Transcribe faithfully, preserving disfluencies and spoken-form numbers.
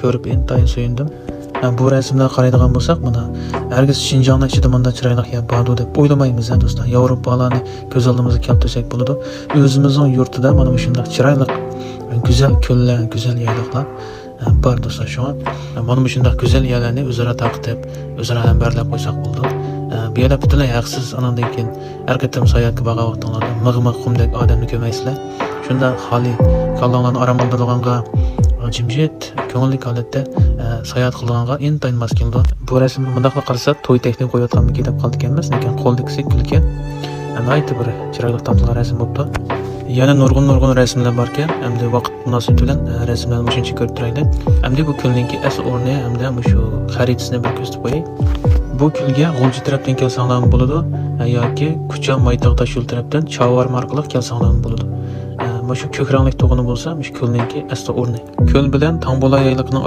كۆرۈپ ئىنتايىن سۆيۈندۈم. ھە، بۇ رەسىملەرگە قارايدىغان بولساق، مانا، ھەرگىز شىنجاڭنىڭ ئىچىدە مۇنداق چىرايلىق يەر باردۇ دەپ ئويلىمايمىز، ھە، دوستلار. ياۋروپالارنى كۆز ئالدىمىزغا كەلتۈرسەك بولىدۇ. ئۆزىمىزنىڭ يۇرتىدا مانا مۇشۇنداق چىرايلىق، گۈزەل كۆللەر، گۈزەل يايلاقلار، ھە، بار، دوستلار. شۇڭا، ھە، مانا مۇشۇنداق گۈزەل يەرلەرنى ئۆزئارا تارقىتىپ، ئۆزئارا ھەمبەھىرلەپ قويساق بولىدۇ. ھە، بۇ يەردە پۈتۈنلەي ھەقسىز، ئاناندىن كېيىن ھەر قېتىم ساياھەتكە بارغان ۋاقتىڭلاردا مىغ-مىغ قۇمدەك ئادەمنى كۆرمەيسىلەر. شۇنداق خالىي، كاللاڭلارنى ئارام ئالدۇرىدىغانغا، جىمجىت، كۆڭۈللۈك ھالەتتە، ئە، ساياھەت قىلىدىغانغا ئىنتايىن ماس كېلىدۇ. بۇ رەسىمگە مۇنداقلا قارىسا، توي تەكلىپ قويۇۋاتقانمىكىن دەپ قالىدىكەنمىز، لېكىن قولدىكىسى كۈلكە. ئە، ناھايىتى بىر چىرايلىق تارتىلغان رەسىم بوپتۇ. يەنە نۇرغۇن-نۇرغۇن رەسىملەر باركەن. ئەمدى ۋاقىت مۇناسىۋىتى بىلەن، ئە، رەسىملەرنى مۇشۇنچە كۆرۈپ تۇرايلى. ئەمدى بۇ كۆلنىڭكى ئەسلى ئورنى ھەمدە مۇشۇ خەرىتىسىنى بىر كۆرسىتىپ قوياي. بۇ كۆلگە غۇلجا تەرەپتىن كەلسەڭلارمۇ بولىدۇ، ئە، ياكى كۇچا مايتاغ تاشيول تەرەپتىن چاۋارما ئارقىلىق كەلسەڭلارمۇ بولىدۇ. ئە، مۇشۇ كۆك رەڭلىك تۇغىنى بولسا، مۇشۇ كۆلنىڭكى ئەسلى ئورنى. كۆل بىلەن تاڭبولا يايلىقىنىڭ